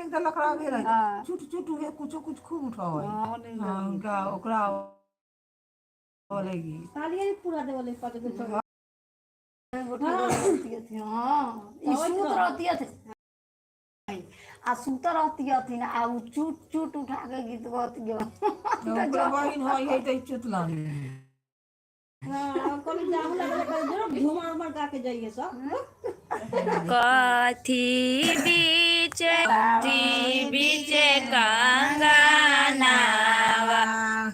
के लकड़ा भेल है। हाँ। चुट चुट उहे कुछो कुछ खूब उठावे। हाँ, नहीं। हाँ, उनका ओकरा बोलेगी। तालिए पूरा देवले पाँच गो छः। हाँ, ई सूत रहती थी आ सुत रहती हथिन आ उ चूट चूट उठा के गीत गती। ओकरा बहिन है है त चुतलानी। हाँ, कभी जाम लगले कभी जरूर झूमर उमर गा के जाइए सब। कथी बीच बीच कंगनावा,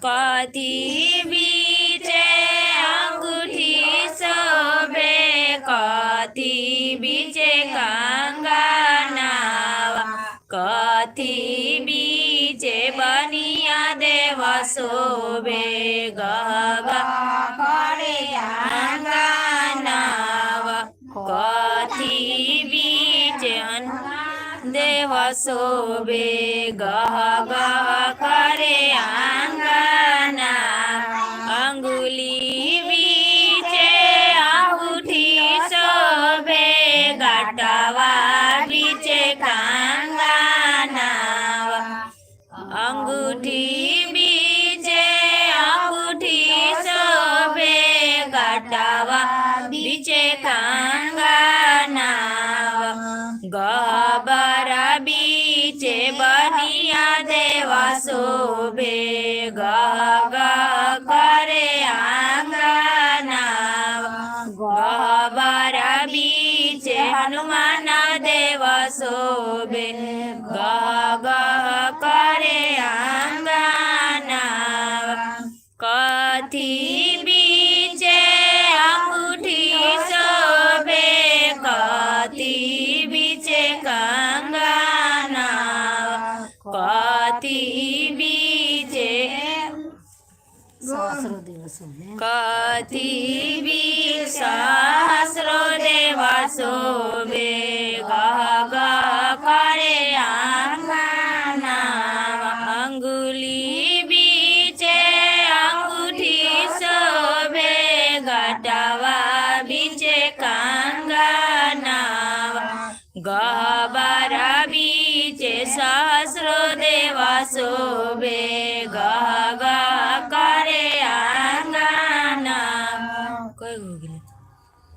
कथी बीच अंगूठी शोभे, कथी बीच कंगनावा, कथी बीच बनिया देव शोभे, गह गह करे अंगनावा, कथी बीच देव शोभे, गह गह करे आंगना, अंगुली बीच अंगूठी शोभे, गटवा बीच कंगनावा, अंगूठी बीच अंगूठी शोभे, गटवा बीच कंगनावा, गबर बीच बनिया देवा शोभे, गह गह करे आंगना, गबर बीच हनुमान देव शोभे, गह गह करे आंगना, कथी बीच अंगूठी शोभे, कथी बीच कंगना, कथी बीच सहस्रो दिवस होने। कथी बीच सहस्रो देव शोभे, गह गह करे आंगना, अंगुली बीच अंगूठी शोभे, गटवा बीच कंगना, गहबर बीच सहस्रो देव शोभे, गह गह करे आंगना। कय गो हो गेलै?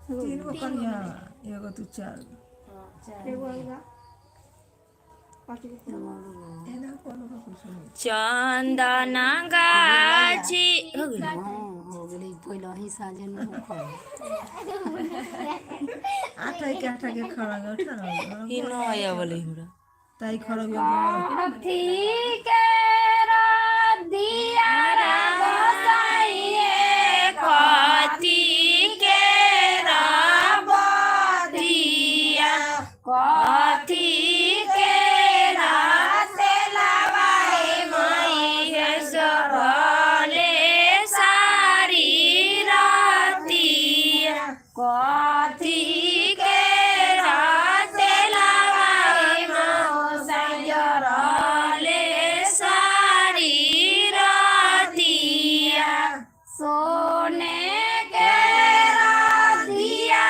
तीन गो कनिया, एगो तू, चार गो। एगो आएगा, पाँच गो। एना कोनो का कुछ नहीं। चंदन गाछी हो गेलै। हाँ, हो गेलै, पहिले ही साँझे में। आठ के आठ के खड़ा उठा ना। ई न आबलै हमरा। ताई खड़ा। कथी के दिया गोसाइए? कथी के रबतिया, कथी के महेश्वरले सारी रातिया, कथी के रले सारी रातिया, सोने के दिया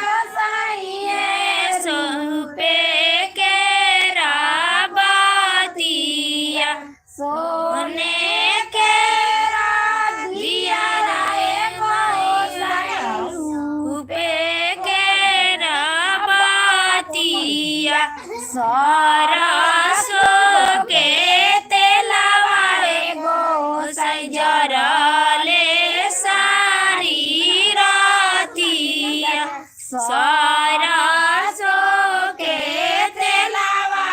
गोसाइए, सोपे के रबतिया, सोने सोने के दिया रूपे के रबतिया, सरसो के तेलवा गोसाई जरले सारी रातिया, सरसो के तेलवा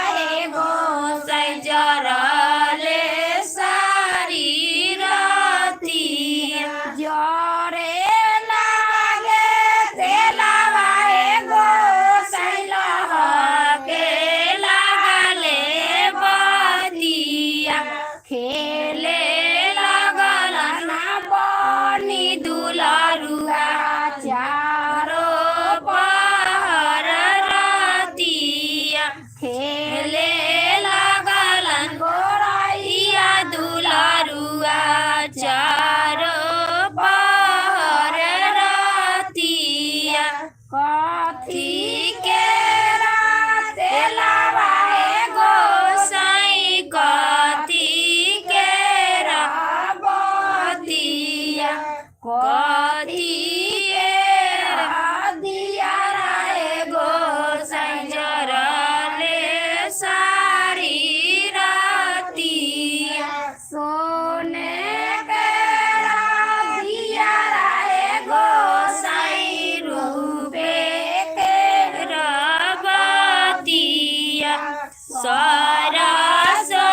गोसाई जरले सारी रातिया, जरे लागे तेलवा गोसाई के लागा सरसो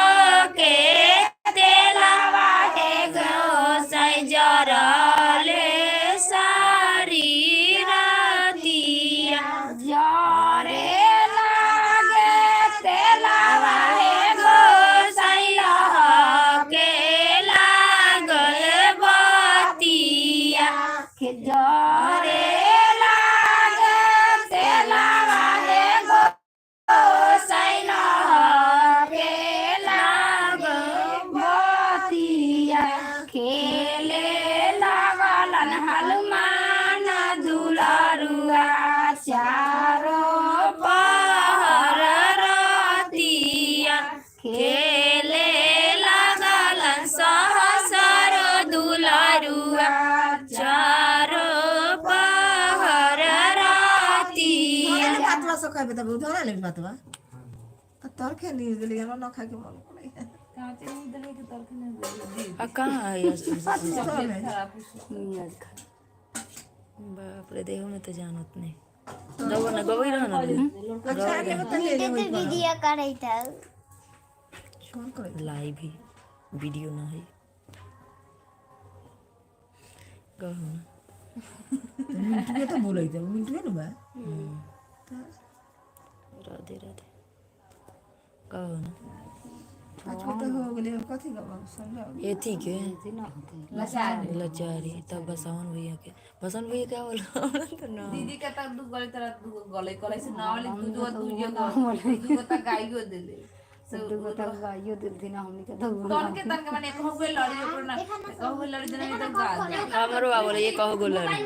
के तेलवा हे गोसाई जरले सारी रतिया। जरे लागे तेलवा हे गोसाई लहके लागल बतिया। के जरे लागे तेलवा हे गोसाई लहके लागल बतिया। खेले लागलन हनुमान दुलरुआ चारो पहर रतिया। खेले लागलन सहसर दुलरुआ चारो पहर रतिया। भातवा सब खाबे तब उधर ले भातवा आ तर के नीर देली हमरा न खाए के मन करे। कांचे नहीं दले के तरख नहीं दे। आ कहाँ है? खराब। नियत खा। बाप रे, देहो में तो जानत नहीं गबो ना गबो रह ना। अच्छा के बता ले ले। वीडियो करैत हौ। कौन करे? लाइव ही वीडियो ना है, गबो ना। मिंटू तो बोलै त मिंटू ने बा। राधे राधे गबो ना। आज तो हो गेलै, अब कथी गब समझाओ। एथी के ना होते। लाचारी तब बसावन भैया के, बसावन भैया क्या बोला हमरा तो ना। दीदी के तक दू गले तरह दू गले कले से ना वाली दू दू दू जो दू तक गाइयो देले। दू तक गाइयो दिलथिन, हमनी के तो तन के तन के माने कहू के लड़ी ओकर ना कहू के लड़ी देने तो गा दे। हमरो आवले ये कहो गो लड़ी।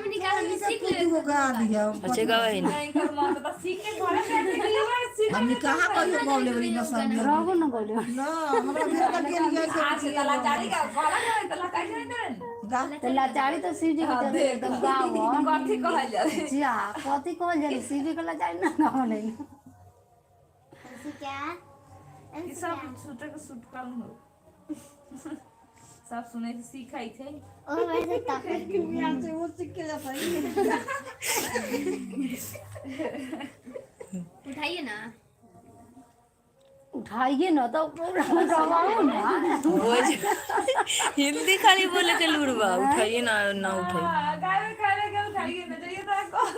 दू गा दिया। अच्छे गावे है ना। नहीं कर मन तो सीख के घरे बैठ के लिए सीख। हमनी कहाँ कहियो गौले बड़ी न समझ। रहबो न गौले। ना हमरा घर तक गेल गए। आज से लाचारी का गला करे तो लाचारी नहीं करे। गा। तो लाचारी तो शिव जी के जरे एकदम गाँव। कथी कहल जाए? जा कथी कहल जाए? शिव जी के लाचारी ना गाँव नहीं। क्या? ई सब सूट के सूट कम हो सब सुने से सीखै छै। ओ वैसे तक मियाँ से वो सीख के जाता है। उठाइए ना। उठाइए ना तो उठाओ ना। वो हिंदी खाली बोले के लुड़बा उठाइए ना ना उठाइए। हां, गावे खावे के उठाइए ना जाइए तो कह।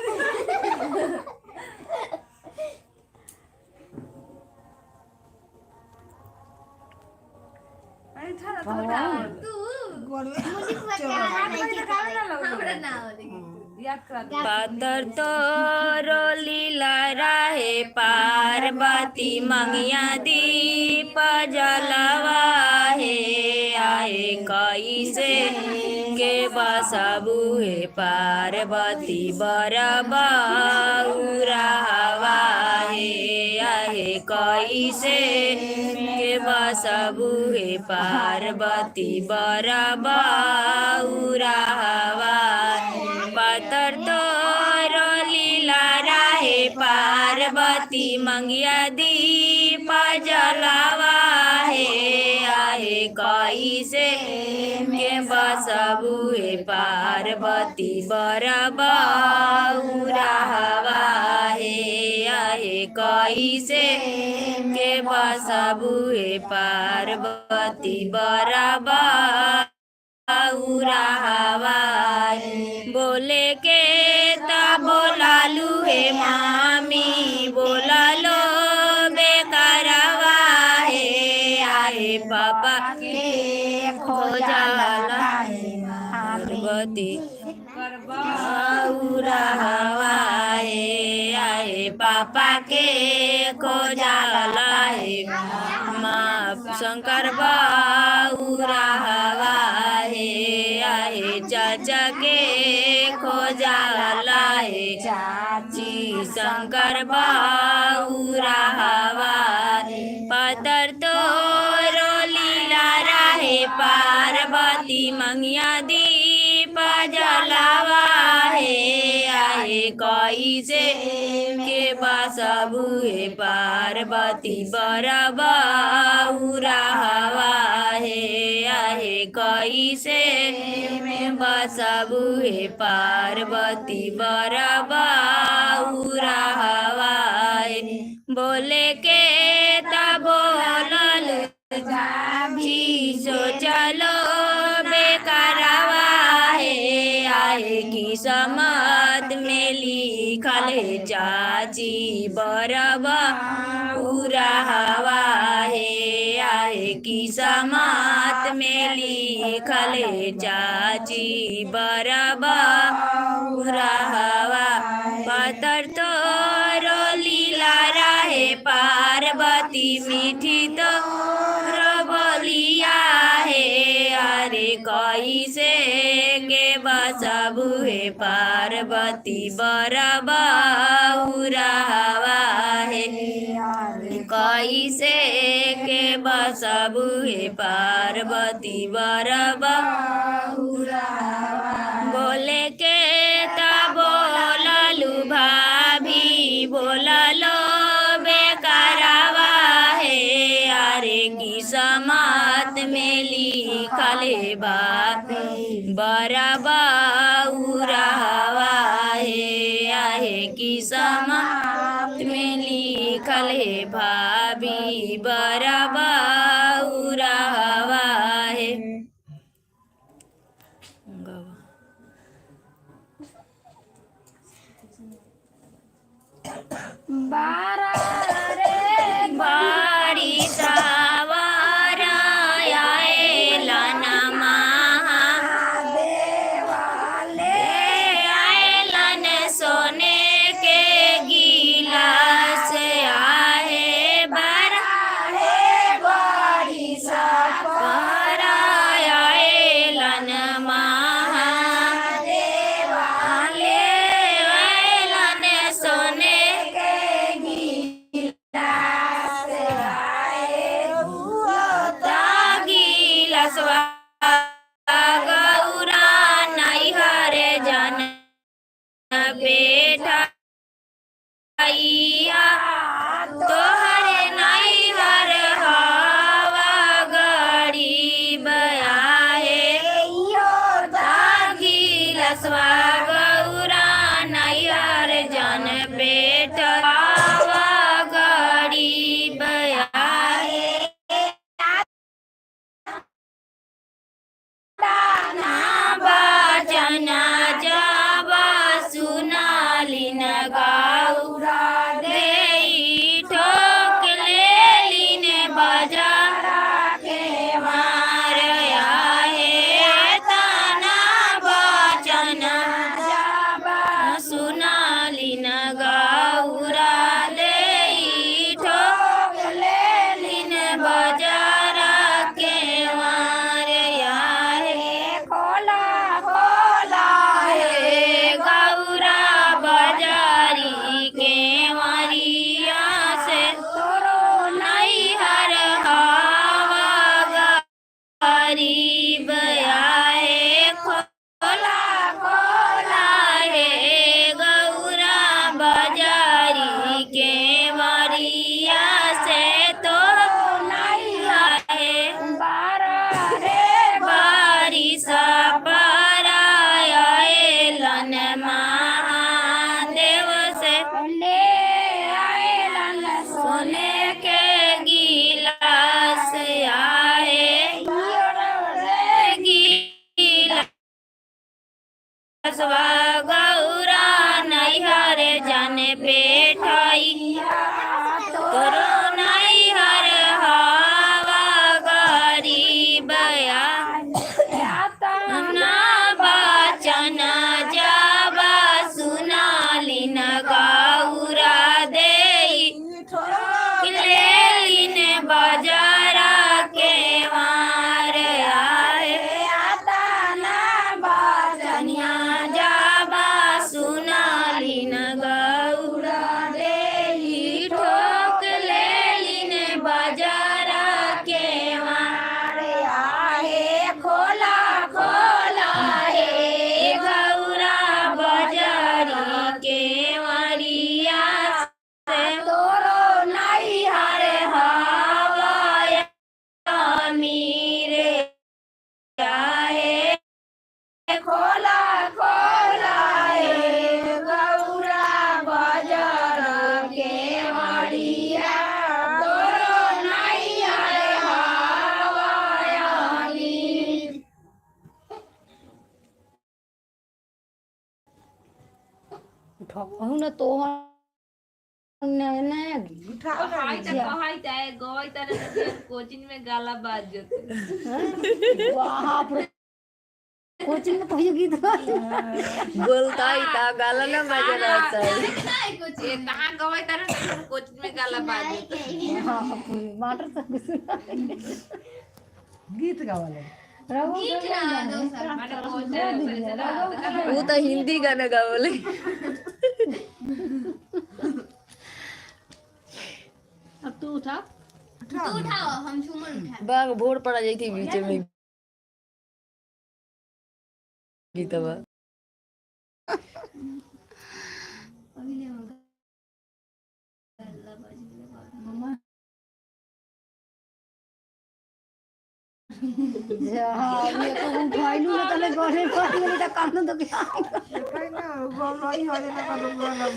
अरे ठा ना तो हमरा ना होले। याद करा दे। पातर तोरो लीला राहे पार्वती मंगिया दीप जलवा हे आए कैसे के बसबू हे पार्वती बरबा हे आए कैसे के बसबू हे पार्वती बरबा। पातर तोरो लीला राहे पार्वती मंगिया दीप जलावा हे आए कैसे के बसबू हे पार्वती बरबा हे आए कैसे के बसबू हे पार्वती बरबा। बोले के ता बोलालू हे मामी बोलालो बेकरवा हे आए पापा के खोजाला पार्वती हे आए पापा के खोजाला हे माँ शंकर बाउरा हे आए चाचा के खोजाला हे चाची शंकर बाउरा। पातर तोरो लीला राहे पार्वती मंगिया दीप जलावा हे आए कैसे के बसबू हे पार्वती बरबा हे आए कैसे में बसबू हे पार्वती बरबा। बोले के ता भाभी सोचलो बेकरवा हे आए की समत में लिखल हे चाची बरबा पूरा हवा हे आए की समात में लिखल हे चाची बरबा पूरा हवा पतर तोरो लीला रहे पार्वती मीठी तोरो बोलिया हे अरे कैसे के बसबु हे पार्वती बरबा हवा हे कैसे के बसबु हे पार्वती बरबा बोले के ता बोललू भाभी बोललो बेकरावा हे अरे की समात में लिखल हे बाबी बरबा उरावा हे आहे की समात में लिखल हे भाभी बरबा उरावा हे गावा। बारह रे बारी सावर आएला नमः देवाले आएलन सोने के गिलास आहे बारा रे बड़ी पर आएलन देवाले महाले आएलन सोने के गी उठबहु न तो नया गीत उठाओ ना। कहै त कहै त गवै त कोचिंग में गाला बाज जते। बाप रे, कोचिंग में तो ये गीत बोलता ही था, गाला ना बजना चाहिए। ए कहाँ गवै त कोचिंग में गाला बाज जते। बाप रे, मास्टर सब सुना गीत गावले। रघु माने कोचिंग वो तो हिंदी गाना गावले। अब तू उठा। तू उठाओ, हम झूमर उठा। बाग भोर पड़ा जाई थी बीच में गीतवा। जहाँ ये तो उठाइलू ना तले गले पर गेली त कान तो के उठाइ ना, गलई हो ना कदम गलम।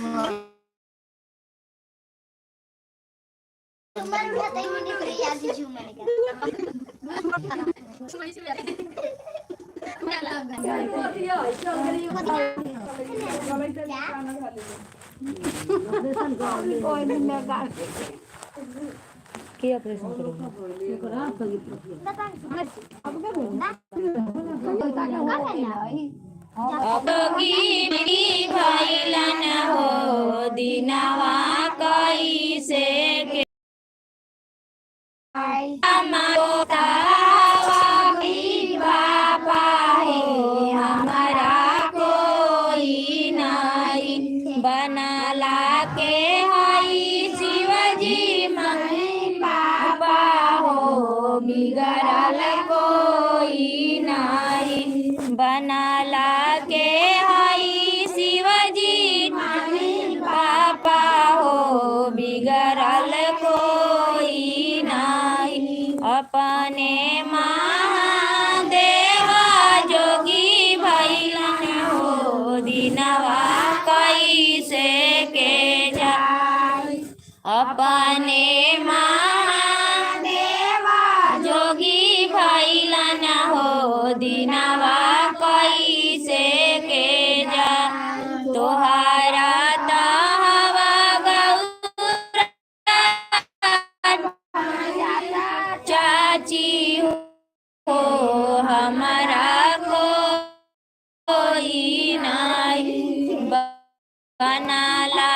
झूमर उठाते ही मुझे फ्री आती झूमर का। के ऑपरेशन करोगे? जोगी भैलन हो दिनवा कैसे के बापा हे, हमारा कोई नहीं बनला के हई शिवजी मन बाबा हो, बिगड़ल कोई नहीं बनला के हई शिवजी पापा हो, बिगड़ल कोई नहीं। अपने महादेव जोगी भैलन हो दिनवा कैसे के जाय। अपने महादेव जोगी भैलन हो दिनवा कैसे के जा। तोहारा तहवा गौरा चाची हो, हमारा कोई नहीं बनला।